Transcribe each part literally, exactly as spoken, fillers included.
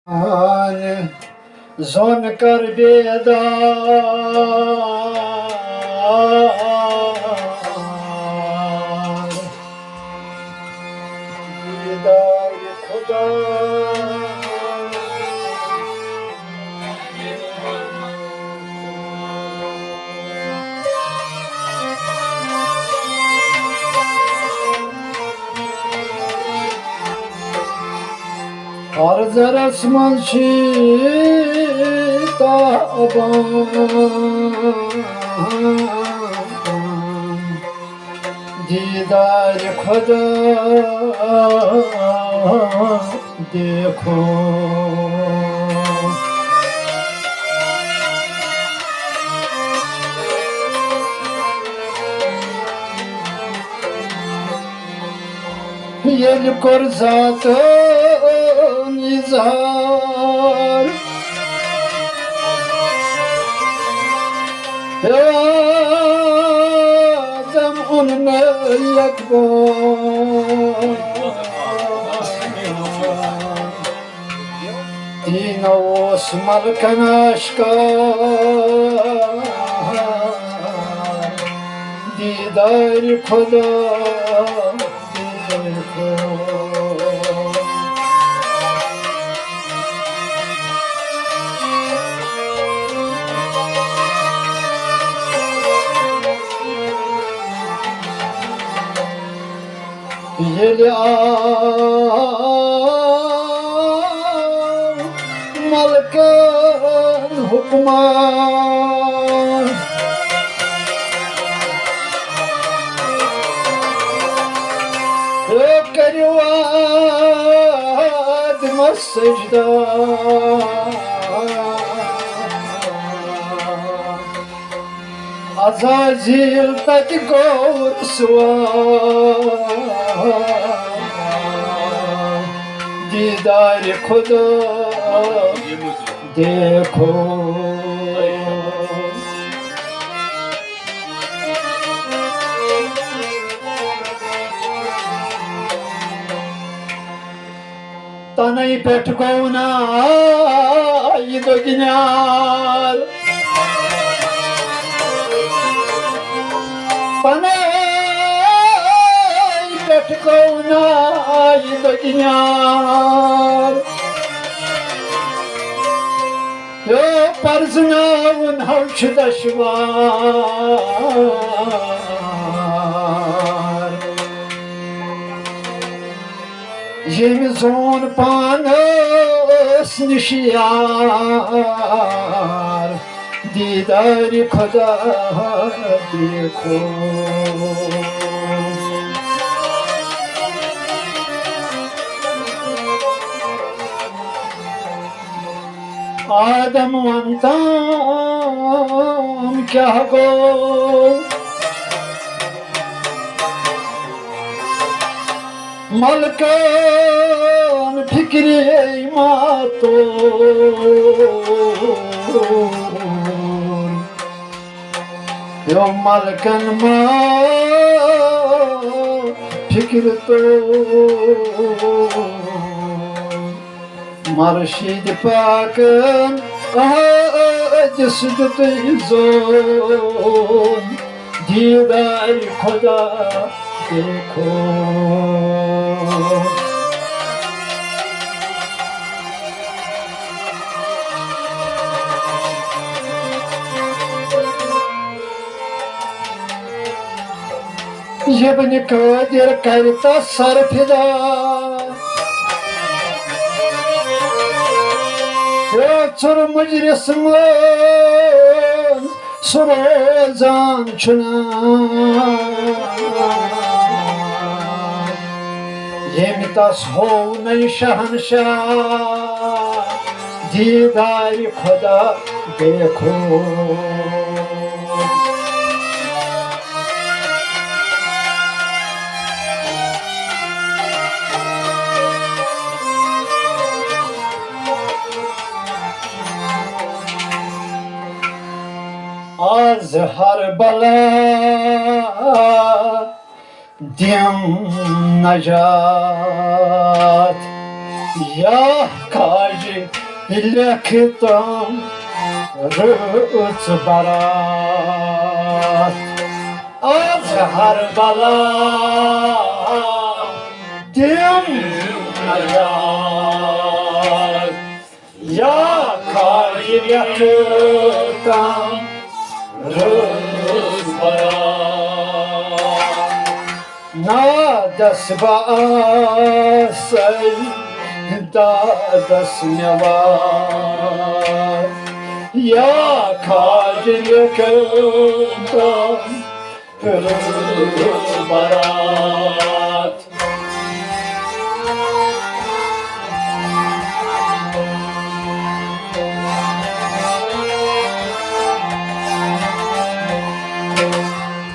آن زون کر بیدار، دیدار خدا۔ ہر ذرس منٛز چھی تابان دیدار خدا دیکھو۔ ییٚلہِ کوٚر ذاتن اظہار، آدم اوٚن نہٕ یکبار۔ دیٖنو اوس ملکن آشکار، دیدار خدا دیکھو۔ ییٚلہِ آو ملکن حُکمان، ہے کٔرِو آدمس سجدہ۔ عزازیل تتہِ گوٚو رسوا، دیدار خدا دیکھو۔ تنے پٮ۪ٹھ گوٚو نا یہِ دۄگنیار۔ تنے پٮ۪ٹھ گوٚو نا یہِ دۄگنیار۔ ہیو پرزناوُن ہو چھُ دشوار۔ ییٚمۍ زون پانس نِش یار، دیدار خدا دیکھو۔ آدم ون تام کیٛاہ گوٚو؟ ملکن فکرے ما توٚر۔ یو ملکن ما فکر توٚر۔ مرشد پاکن حادث دیُتُے زون، دیدار خدا دیکھو۔ ابن قادر کرِ تس سر فدا۔ ژُر مجلس منٛز سُہ روزان چھُنہٕ۔ ییٚمۍ تس ہوو نَے شہنشاہ، دیدار خدا دیکھو۔ از ہر بلا دِم نجات، یا کاج لیکھتم رٕژ برات۔ از ہر بلا دِم نجات۔ یا کھاج لیکھتم رٕژ برات۔ نادس بہٕ آسے دادس مےٚ وار۔ یا کھاج لیکھتم رٕژ برات۔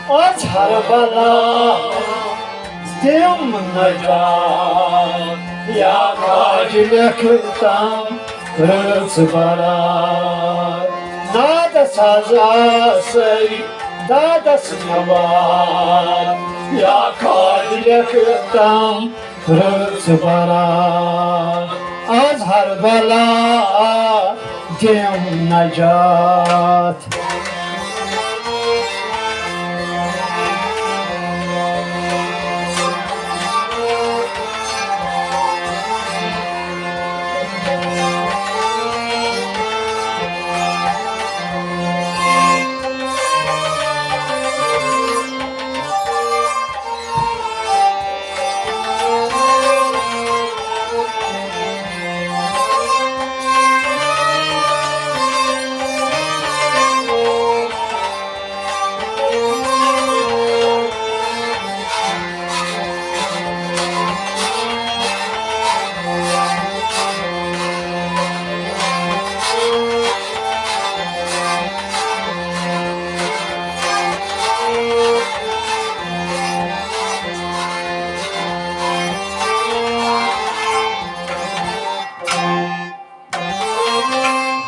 از ہر بلا دِم نجات، یا کھاج لیکھتم رٕژ برات۔ نادس از آسے دادس مےٚ وار، یا کھاج لیکھتم رٕژ برات۔ از ہر بلا دِم نجات۔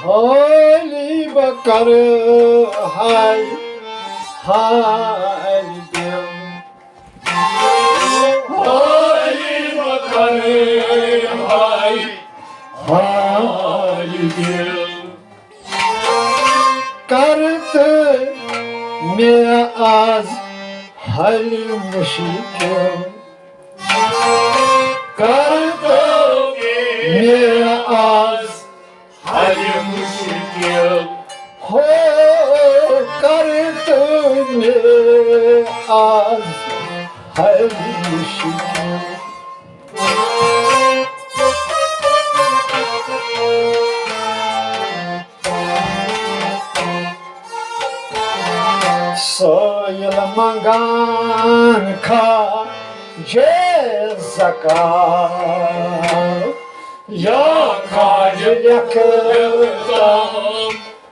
حالی بہٕ کرٕ ہاے ہاے دِل۔ حالی بہٕ کرٕ ہاے ہاے دِل۔ کر تہٕ مےٚ آز حل مشکل۔ کر تہٕ مےٚ آز حل مشکل۔ ہو، کر تہٕ مےٚ آز حل مشکل۔ سٲیِل منٛگان کھاجے زکات، یا کھاج لیکھتم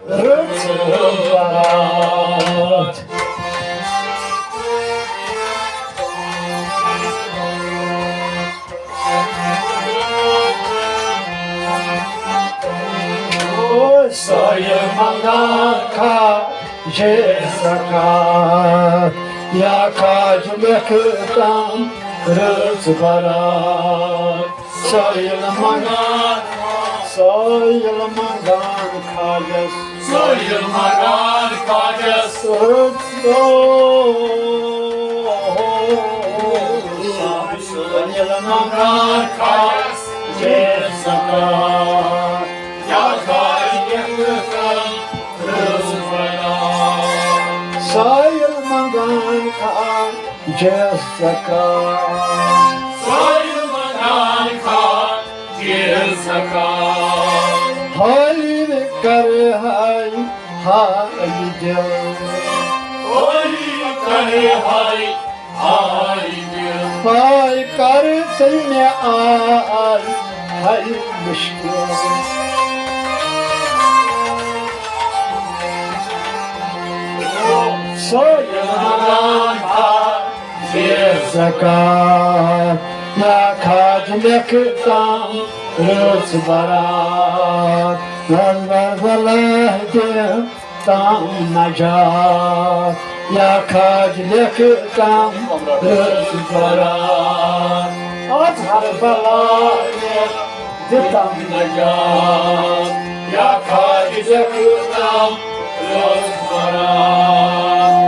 رٕژ برات۔ او سٲیِل منٛگان کھاجے زکات، یا کھاج لیکھتم رٕژ برات۔ سٲیِل منٛگان، سٲیِل منٛگان کھاجس۔ سٲیِل منٛگان کھاجس۔ سٲیِل منٛگان کھاجس۔ جے زکات، یا کھاج لیکھتم رٕژ برات۔ سٲیِل منٛگان کھاجس زکات۔ سٲیِل منٛگان کھاج زکات۔ حٲلی کر ہاے ہاے دِل۔ حٲلی کر ہاے ہاے دِل۔ ہاے کر تہٕ مےٚ آز حل مشکل۔ سٲیِل منٛگان کھاجس زکات، یا کھاج لیکھتم رٕژ برات۔ نظر بلاہ دِتم نجات، یا کھاج لیکھتم رٕژ برات۔ از ہر بلاہ دِتم نجات، یا خارج کردم رزق برات۔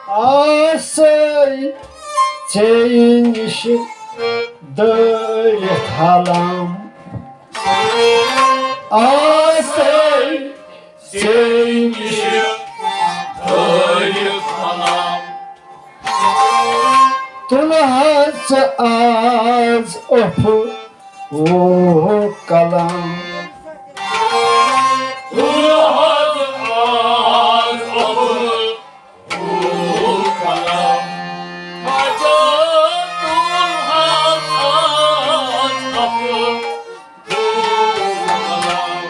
آسے ژے نِش دٲرِتھ حلم، آسے ژے نِش دٲرِتھ حلم۔ تُل حظ ژٕ آز اوٚفہٕ او قلم۔ تُل حظ آز اوٚفہٕ او قلم۔ حضرت تُل حظ آز اوٚفہٕ او قلم۔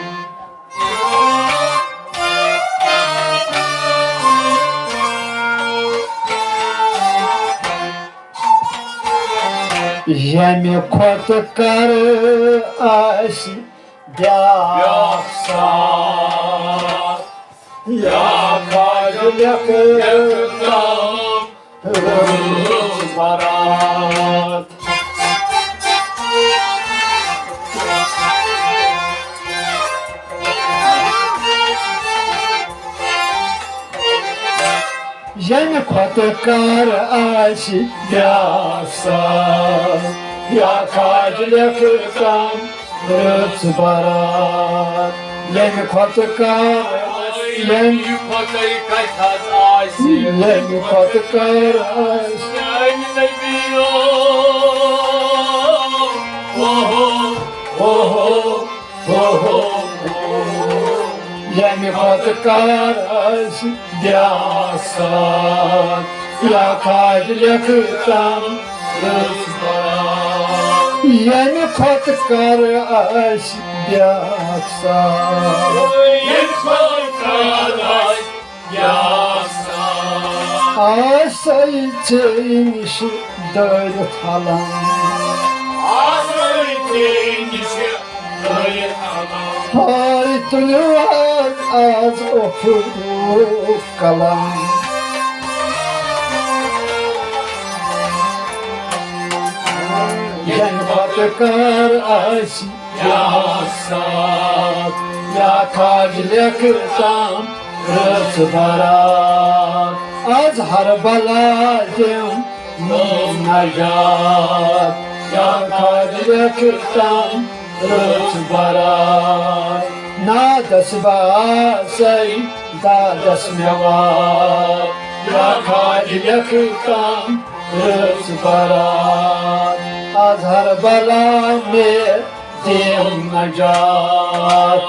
ییٚمہِ کھۄتہٕ کر آسہِ بیٛاکھ ساتھ، یا خواجہ لیکھ رٕژ برات۔ ییٚمہِ کھۄتہٕ کر آسہِ بیٛاکھ ساتھ، یا خواجہ لیکھ تام رٕژ برات۔ ییٚمہِ کھۄتہٕ کر، ییٚمہِ کھۄتہٕ کر آسہِ، ییٚمہِ کھۄتہٕ کر آسہِ۔ میٛانہِ نبی او، اوہو، اوہو، اوہو۔ ییٚمہِ کھۄتہٕ کر آسہِ بیٛاکھ ساتھ، یا خواجہ لیکھ تام رٕژ برات۔ ییٚمہِ کھۄتہٕ کر آسہِ بیٛاکھ ساتھ۔ ییٚمہِ کھۄتہٕ کر آسہِ بیٛاکھ ساتھ۔ آسے ژے نِش دٲرِتھ حلم۔ آسے ژے نِش ہاے تُلِو آز، آز اوٚفہٕ او قلم۔ ییٚمہِ پتہٕ کر آسہِ یا ساتھ، یا خواجہ لیکھ تام رٕژ برات۔ آز ہر بلا دِم نجات، یا خواجہ لیکھ تام رٕژ برات۔ نادس باسے دادس مےٚ وات، یا خواجہ لیکھ تام رٕژ برات۔ آز ہر بلا مےٚ دِم نجات۔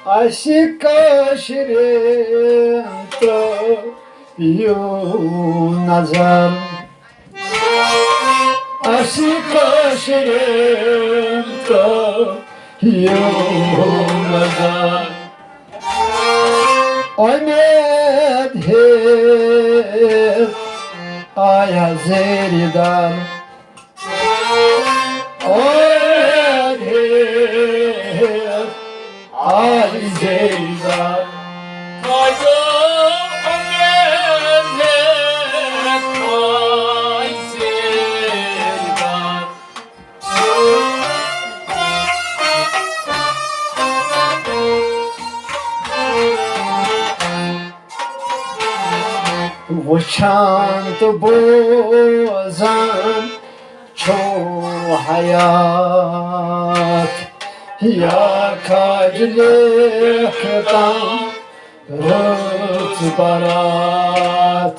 اسہِ کٲشرٮ۪ن ترٲو یوٗ نظر۔ اسہِ کٲشرٮ۪ن ترٲو یوٗ نظر۔ اُمید ہیٚژ زیرِ دار۔ اے ہے، آے زیرِ دار۔ وٕچھان تہٕ بوزان چھو حیات، یا کھاج لیکھ تام رٕژ برات۔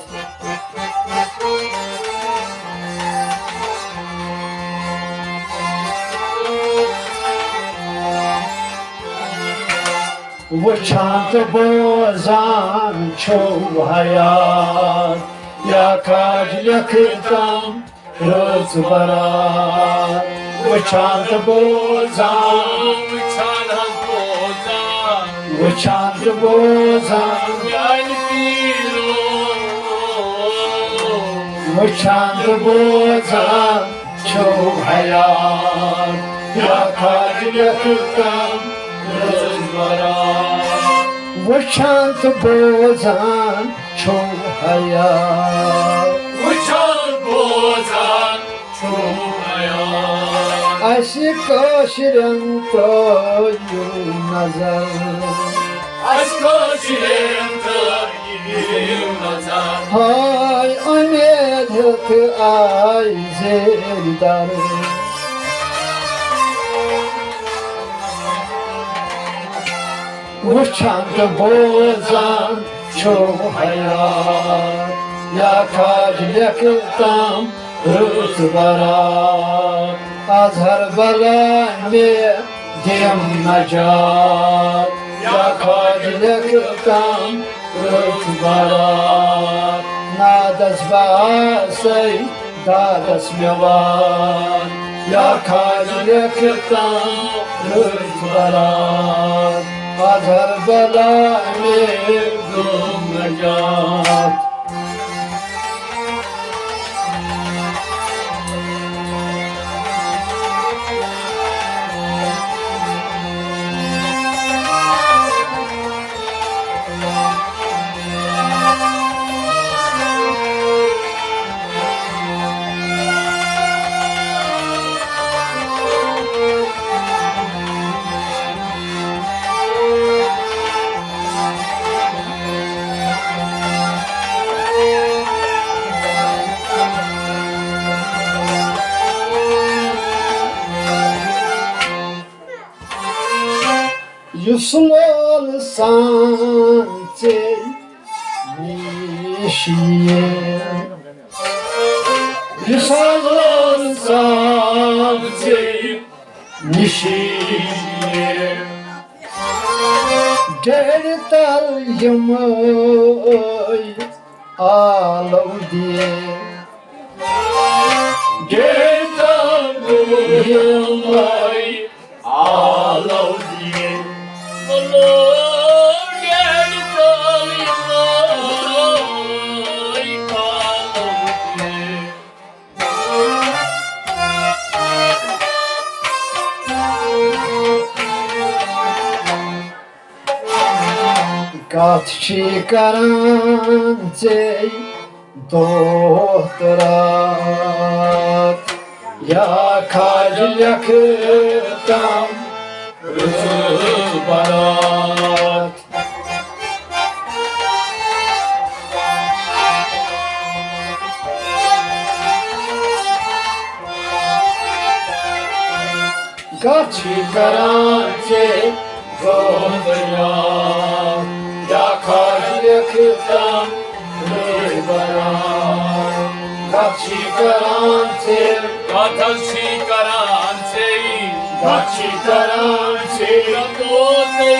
وٕچھان تہٕ بوزان چھو حیات، یا کھاج لیکھ تام رٕژ برات۔ وٕچھان تہٕ بوزان، وٕچھان حظ بوزان۔ وٕچھان تہٕ بوزان۔ میانہِ پیٖرو۔ وٕچھان تہٕ بوزان چھو حیات، یا کھاج لیکھ تام رٕژ برات۔ وٕچھان تہٕ بوزان چھو حیات۔ وٕچھان بوزان چھو حیات۔ اَسہِ کٲشرٮ۪ن ترٲیِو نظر۔ اَسہِ کٲشرٮ۪ن ترٲیِو نظر۔ ہاے اُمید ہیٚتھ آے زیرِ در۔ وٕچھان تہٕ بوزان چھو حیات، یا کھاج لیکھ تام رٕژ برات۔ اظہر بلامہِ دِم نجات، یا کھاج لیکھ تام رٕژ برات۔ نادس باسے دادس مےٚ وار، یا کھاج لیکھ تام رٕژ برات۔ اظہر بلامہِ دِم نجات۔ یُس لول سان ژے نِش یِیہِ۔ یُس لول سان ژے نِش یِیہِ۔ ڈیرِ تل یِمے آلو دِیہِ۔ ڈیرِ تل یِمے آلو دِیہِ۔ ڈیرِ تل یِمے آلو دِیہِ۔ کتھ چھی کران ژے دۄہ تہٕ راتھ، یا کھاج لیکھ تام رٕژ برات۔ کتھ چھی کران ژے دۄہ تہٕ راتھ، یا کھاج لیکھ تام رٕژ برات۔ کتھ چھی کران ژے، کتھ حظ چھی کران ژے، کتھ چھی کران ژے، دوستی۔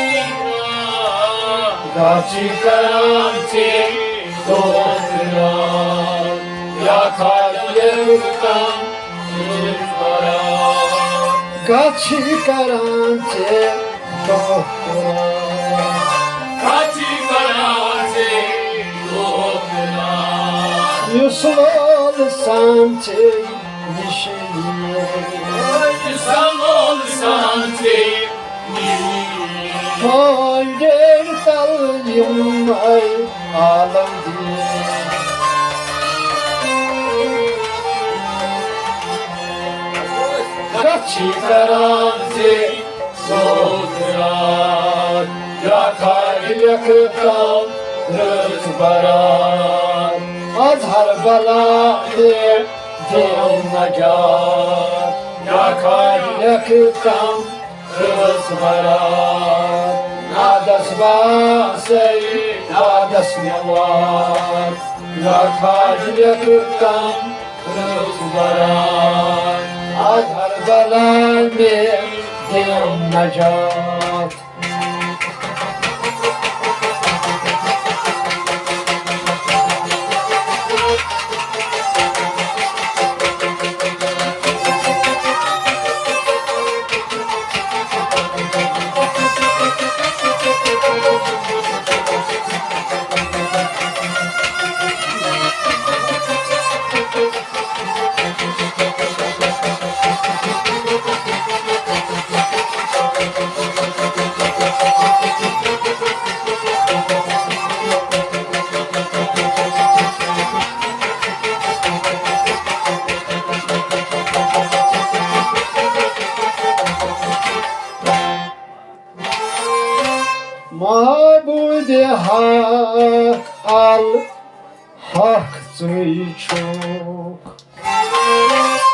کتھ چھی کران ژے دۄہ تہٕ راتھ، یا کھاج لیکھ تام رٕژ برات۔ کتھ چھی کران ژے دۄہ تہٕ راتھ۔ کتھ چھی کران ژے دۄہ تہٕ راتھ۔ یُس لول سان ژے نِش یِیہِ۔ زلال سان ژے نِش یِیہِ۔ ہاے ڈیڈ تل یِمے عالم دیٖن۔ کتھ چھی کران ژے سوز راتھ، یا کھاج لیکھتم رٕژ برات۔ اظہر بلا مے دِم نجات، یا کھاج لیکھتم رٕژ برات۔ نادس باسے دادس مے وات، یا کھاج لیکھتم رٕژ برات۔ اظہر بلا مے دِم نجات۔ معبود حق الحق ژٕے چھُکھ۔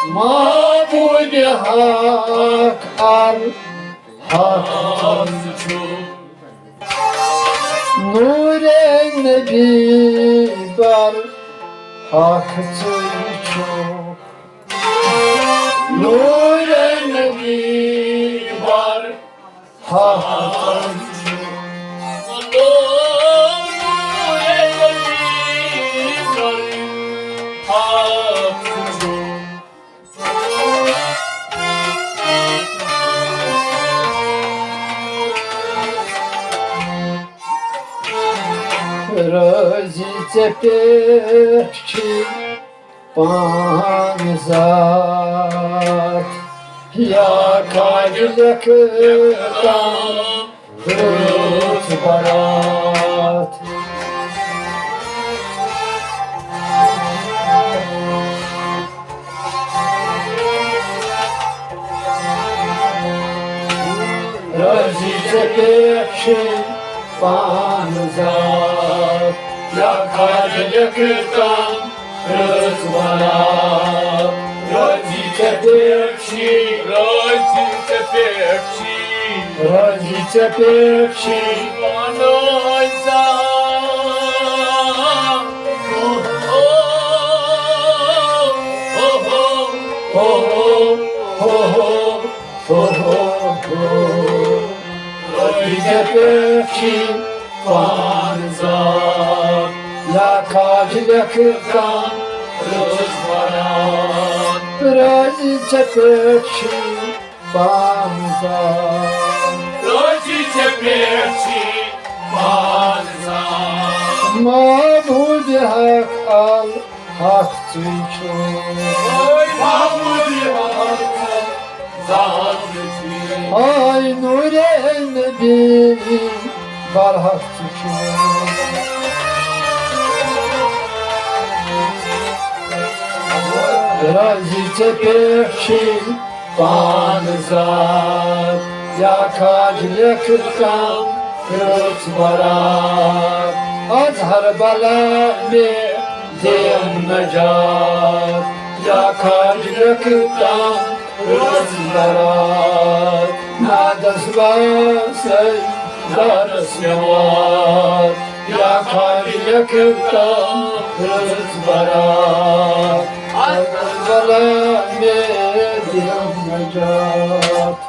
معبود حق الحق ژٕے چھُکھ۔ نورِ نبی برحق ژٕے چھُکھ۔ نورِ نبی برحق ژٕے چھُکھ۔ نورِ نبی برحق ژٕے چھُکھ۔ رٲضی ژےٚ پٮ۪ٹھ چھِ پانہٕ ذات، یا کھاج لیکھتم رٕژ برات۔ رٲضی ژےٚ پٮ۪ٹھ چھِ پانہٕ ذات، یا کھاج لیکھتم رٕژ برات۔ رٲضی ژےٚ پٮ۪ٹھ چھِ، رٲضی ژےٚ پٮ۪ٹھ چھِ، رٲضی ژےٚ پٮ۪ٹھ چھِ پانہٕ ذات۔ او ہو، او ہو، او ہو، او ہو، او ہو، او ہو۔ رٲضی ژےٚ پٮ۪ٹھ چھِ پانہٕ ذات، یا کھاج لیکھتم رٕژ برات۔ رٲضی ژےٚ پٮ۪ٹھ چھِ پانہٕ ذات۔ رٲضی ژےٚ پٮ۪ٹھ چھِ پانہٕ ذات۔ معبود حق ال حق ژٕے چھُکھ۔ اوے محمود حق ذات ژٕے۔ آے نورِ نبی برحق ژٕ چھُکھ۔ رٲضی ژےٚ پٮ۪ٹھ چھِ پانہٕ ذات، یا کھاج لیکھتم رٕژ برات۔ اظہر بلا مے دِم نجات، یا کھاج لیکھتم رٕژ برات۔ نادس باسے دادس مے وات، یا کھاج لیکھتم رٕژ برات۔ اظہر بلا مے دِم نجات۔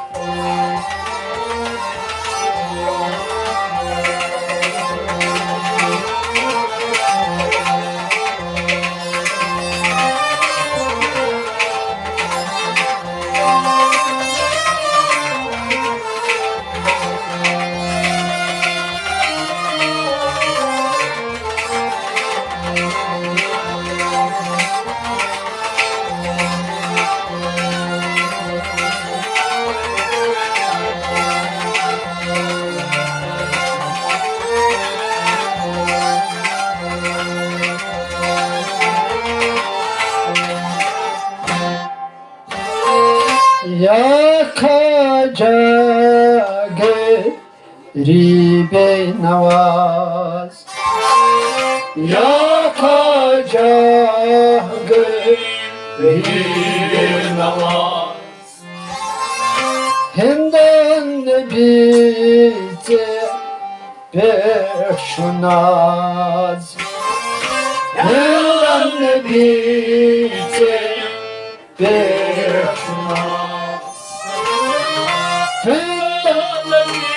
یا خواجہ غریب نواز، یا خواجہ غریب نواز۔ ہندن نبی ژےٚ پٮ۪ٹھ چھُ ناز۔ ہندن نبی ژےٚ پٮ۪ٹھ چھُ ناز۔ ہندن نبی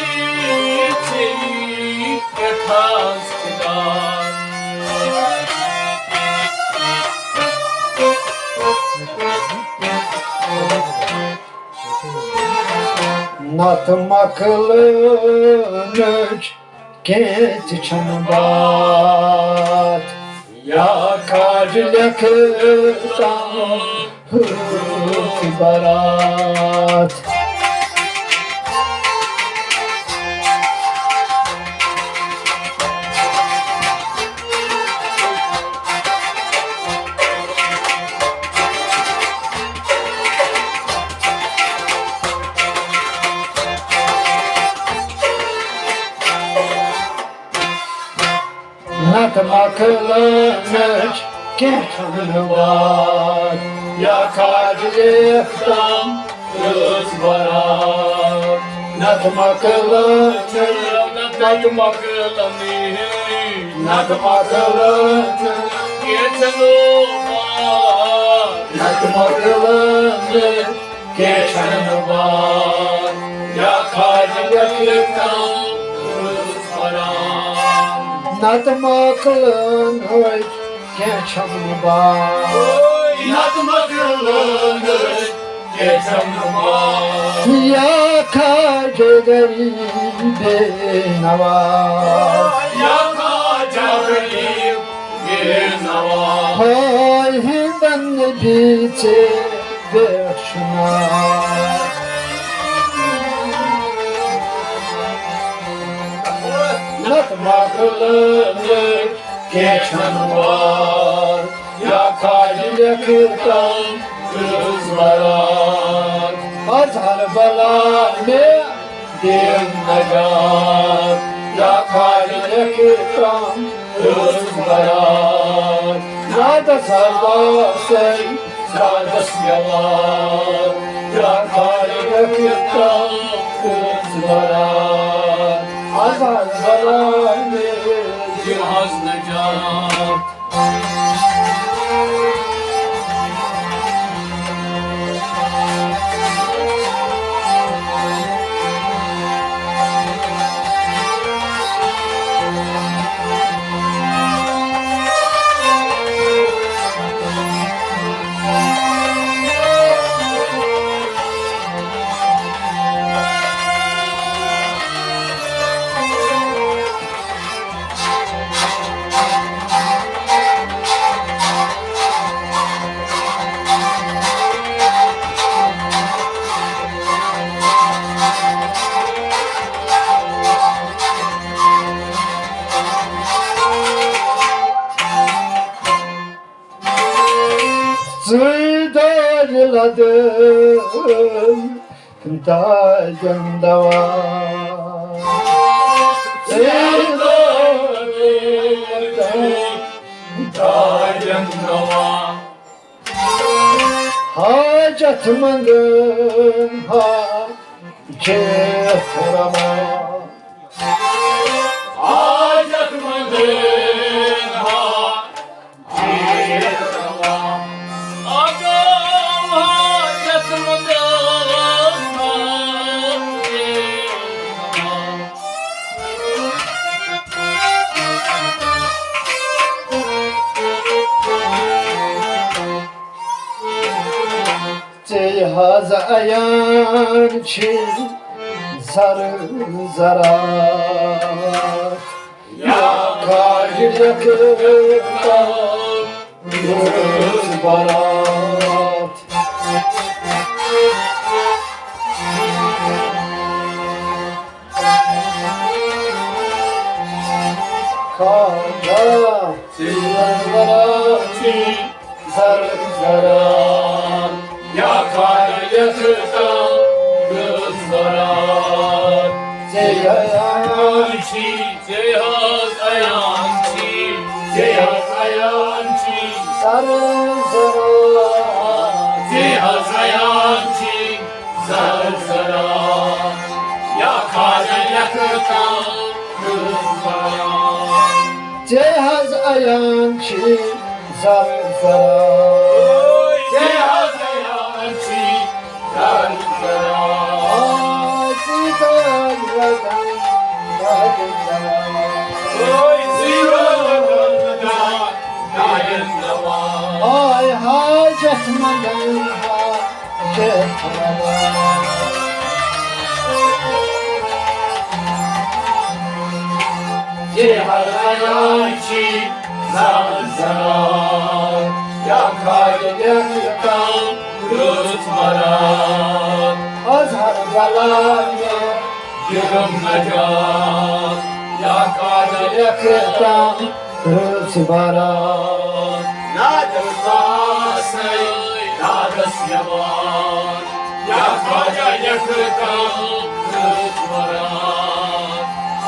ژےٚ پٮ۪ٹھ حظ چھُ ناز۔ نتہٕ مۄکلٲنٕچ کینٛہہ تہِ چھَنہٕ باتھ۔ یا کاج لیکھتم رُت برات۔ نتہٕ مۄکلٲنٕچ کینٛہہ چھَنہٕ باتھ۔ یا کاج لیکھتم رُت برات۔ نتہٕ مۄکلٲنٕچ، نتہٕ مۄکلٲنٕچ، نتہٕ مۄکلٲنٕچ کینٛہہ چھَنہٕ باتھ۔ نتہٕ مۄکلٲنٕچ کینٛہہ چھَنہٕ باتھ۔ یا کاج لیکھتم رُت برات۔ نتہٕ مۄکلٲنٕچ کینٛہہ چھَنہٕ باتھ۔ نتہٕ مۄکلٲنٕچ کینٛہہ چھَنہٕ باتھ۔ یا خواجہ غریب نواز۔ یا خواجہ غریب نواز۔ ہاے ہندن نبی ژےٚ پٮ۪ٹھ چھُ ناز۔ نتہٕ مۄکلٲنٕچ کینٛہہ چھَنہٕ باتھ۔ یا کاج لیکھتم رُت برات۔ اظہر بلا مےٚ دِن نجات۔ یا کاج لیکھتم رُت برات۔ نادس حظ باسے دادس یلات۔ یا کاج لیکھتم رُت برات۔ اظہر بلا مےٚ دِن حظ نجات۔ ژٕے دارِ لدن دادن دوا۔ ژٕے دارِ لدن دادن دوا۔ حاجت مندن حاجت روا۔ حاجت مندن حاجت روا۔ آگام حاجت مندن حاجت روا۔ ژے حظ عیان چھی زر زرات۔ یا کاج لیکھتم رُت برات۔ خواجہ ژے حظ عیان چھی زر زرات۔ یا کاج لیکھتم عیان چھی، ژے حظ عیان چھی، ژے حظ عیان چھی۔ زر زر، ژے حظ عیان چھی، زر زر۔ یا خواجہ لیکھ تم رُت بران۔ ژے حظ عیان چھی زر زر۔ ژے حظ عیان چھی زر زر۔ آ، ژے داد وطن داد زر۔ ژے داد وطن داد زر۔ آے حاجت منٛدن ہا۔ ژے حظ عیان چھی زر زر۔ یا خواجہ لیکھ تم رُت بران۔ اظہر بلال مےٚ دِتُم نجات۔ یا خواجہ لیکھ تم رُت بران۔ نادس باسے، نادس یوان۔ یا خواجہ لیکھ تم رُت بران۔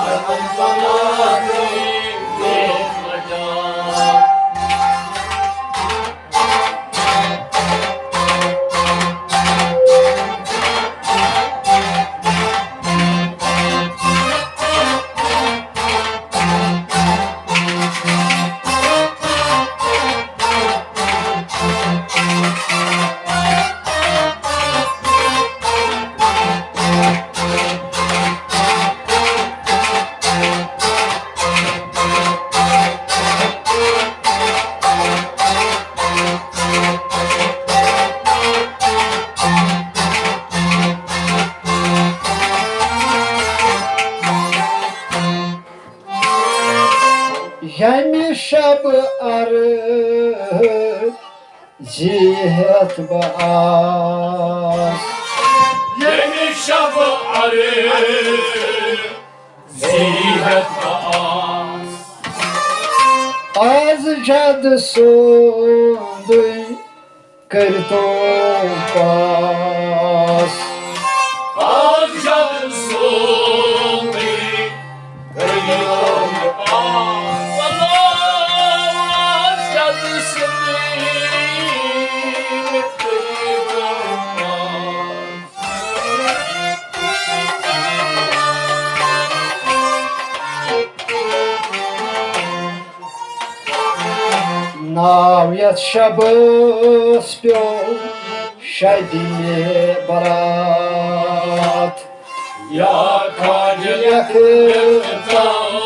ارحم بلال مےٚ دِتُم نجات۔ ییٚمہِ شب عرضی ہٮ۪تھ بہٕ آس۔ ییٚمہِ شب عرضی ہٮ۪تھ بہٕ آس۔ از جد سوندُے کٔرۍتو پاس۔ از جد سوندُے کٔرۍتو پاس۔ از جد سوندُے کٔرۍتو پاس۔ ناو یتھ شبس پیو شبِ مے برات۔ یا خواجہ لیکھ تم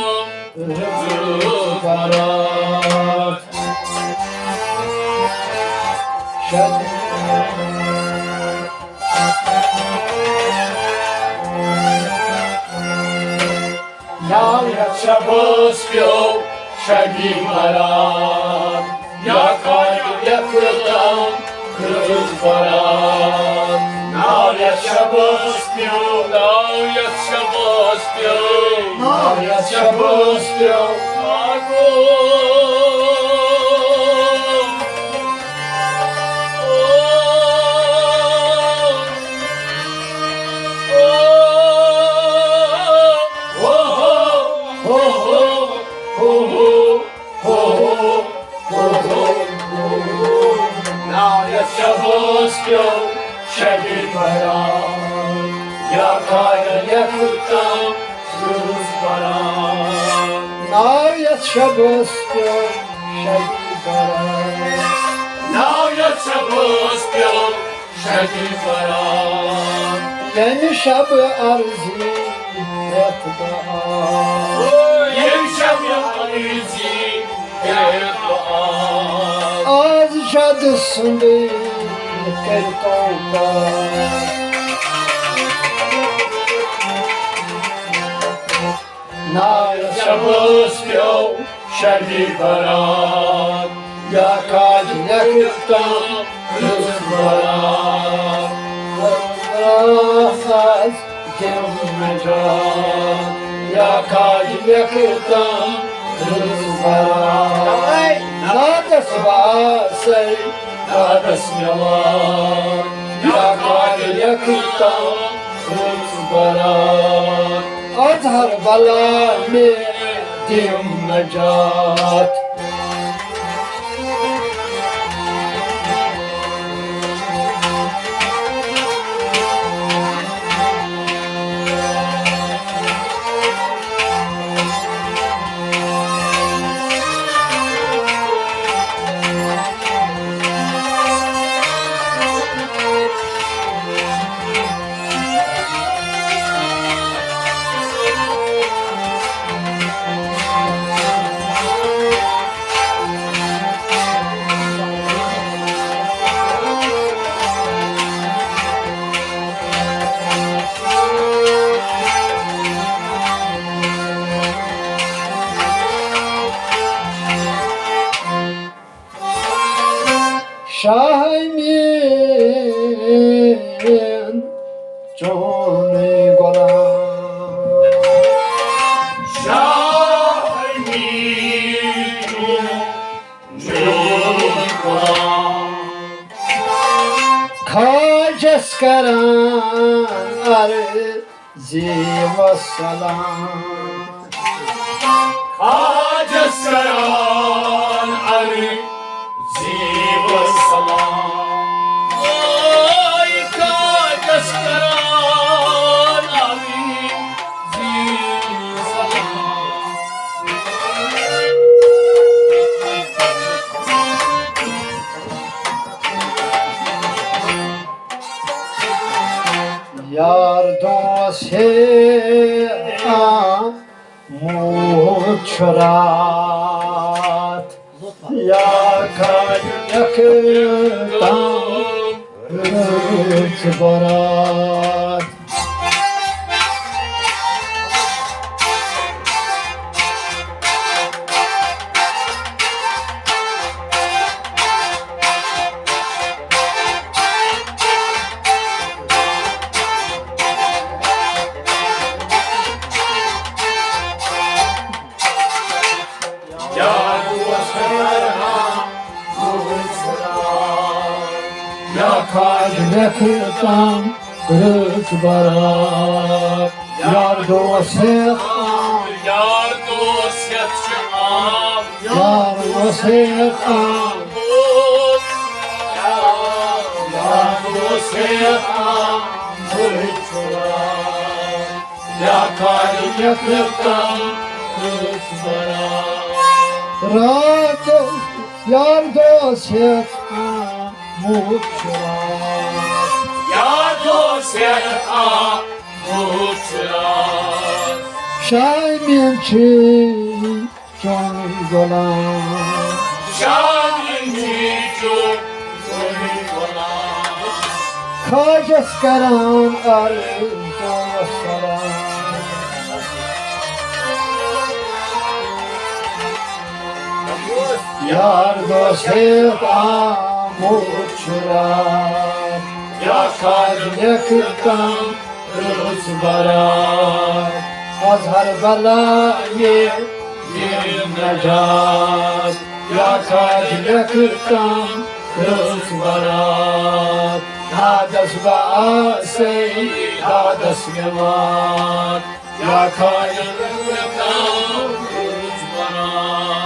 رُت برات۔ شبِ ناو یتھ شبس پیو شبِ برات۔ یا خواجہ لیکھ تم رُت برات۔ ناو یتھ شبس پیو، ناو یتھ شبس پیو، ناو یتھ شبس پیو۔ آگو۔ ناو یتھ شبس پیو شبِ برات۔ یا خواجہ لیکھ تم رُت برات۔ ناو یتھ شبس پیو شبِ برات۔ ناو یتھ شبس پیو شبِ برات۔ ییٚمہِ شب عرضی ہٮ۪تھ بہٕ آس۔ ییٚمہِ شب عرضی ہٮ۪تھ بہٕ آس۔ از جد سوندُے کٔرۍتو پاس۔ ناو یتھ شبس پیو شبِ برات۔ یا خواجہ لیکھ تم رُت برات۔ آس از دِم نجات۔ یا خواجہ لیکھ تم رُت برات۔ نادس باسے، نادس یوان۔ یا خواجہ لیکھ تم رُت برات۔ اظہر بلا میں دیم نجات۔ شاہ امین چون غلام۔ شاہ امین چون غلام۔ خواجس کران عرض زی و سلام۔ خواجس کران عرض زی و سلام۔ اے خواجس کران عرض زی و سلام۔ یار دوس ہے آمُت چھُ راتھ، یا کر یکھ تام رٕژ برات۔ یا کھاج لیکھ تام رٕژ برات۔ یار دوس ہیتھ عام۔ یار دوس ہیتھ چھُ عام۔ یار دوس ہیتھ عام۔ یار دوس ہیتھ عام۔ یا کھاج لیکھ تام رٕژ برات۔ رات یار دوس ہیتھ عام۔ موت چھُ راتھ۔ یار دوس ہیتھ عام۔ موت چھُ راتھ۔ شاہ امین چھُ چون غلام۔ شاہ امین چھُ چون غلام۔ خواجس کران عرض و سلام۔ یار دوس ہیتھ عام موت چھُ راتھ۔ یا کھاج لیکھ تام رٕژ برات۔ اظہر بلا یہ دیم نجات۔ یا کھاج لیکھ تام رٕژ برات۔ دادس بہ آسے دادس نِوان۔ یا کھاج لیکھ تام رٕژ برات۔